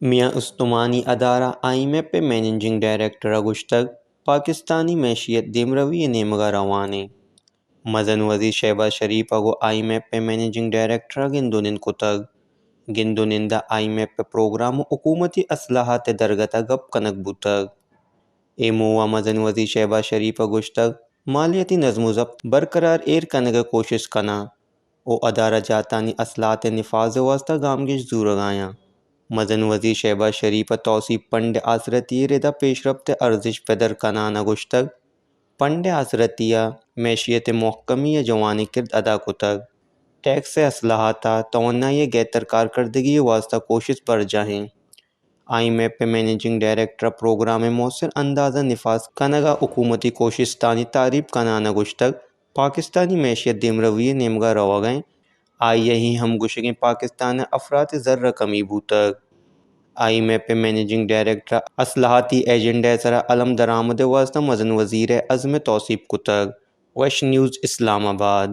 میان استمانی ادارہ I am F ءِ مینیجنگ ڈائریکٹر ءَ گوشتگ، پاکستانی معیشت دیمروی ءِ نیمگ ءَ روان اِنت۔ مزن وزیر شہباز شریف ءَ گوں آئی ایم ایف ءِ مینیجنگ ڈائریکٹر ءَ گند ءُ نند کتگ۔ گند ءُ نند ءَ آئی ایم ایف ءِ پروگرام ءُ حکومتی اصلاحات ءِ درگت ءَ گپ کنگ بوتگ۔ اے موہ ءَ مزن وزیر شہباز شریف ءَ گوشتگ، مالیاتی نظم ءُ ضبط برقرار ایر کنگ ءِ کوشست کناں ءُ ادارہ جاتانی اصلاحات ءِ نفاذ ءِ واستہ گامگیج زورگ ءَ آں۔ مزن وزیر شہباز شریف ءَ توسیع فنڈ آسراتی ءِ رد ءَ پیشرفت ءِ ارزشت پدر کنان ءَ گوشتگ، فنڈ آسراتی ءَ معیشت ءِ مھکمی ءَ جوانیں کرد ادا کتگ۔ ٹیکس ءِ اصلاحات ءَ توانائی ءِ گہتر کارکردگی ءِ واستہ کوشست برجاہ اِنت۔ آئی ایم ایف ءِ مینیجنگ ڈائریکٹر ءَ پروگرام ءِ موثر انداز ءَ نفاذ کنگ ءَ حکومتی کوشستانی تعریف کنان ءَ گوشتگ، پاکستانی معیشت دیمروی ءِ نیمگ ءَ روگ ءَ اِنت، آئی ءِ اے ہمگوشگ اِنت پاکستان ءَ افراط زر ءِ کمی بوتگ۔ آئی ایم ایف ءِ مینیجنگ ڈائریکٹر ءَ اصلاحاتی ایجنڈا ءِ سرا علم درآمد ءِ واستہ مزن وزیر ءِ عزم ءِ توسیپ کتگ۔ ویسٹ نیوز، اسلام آباد۔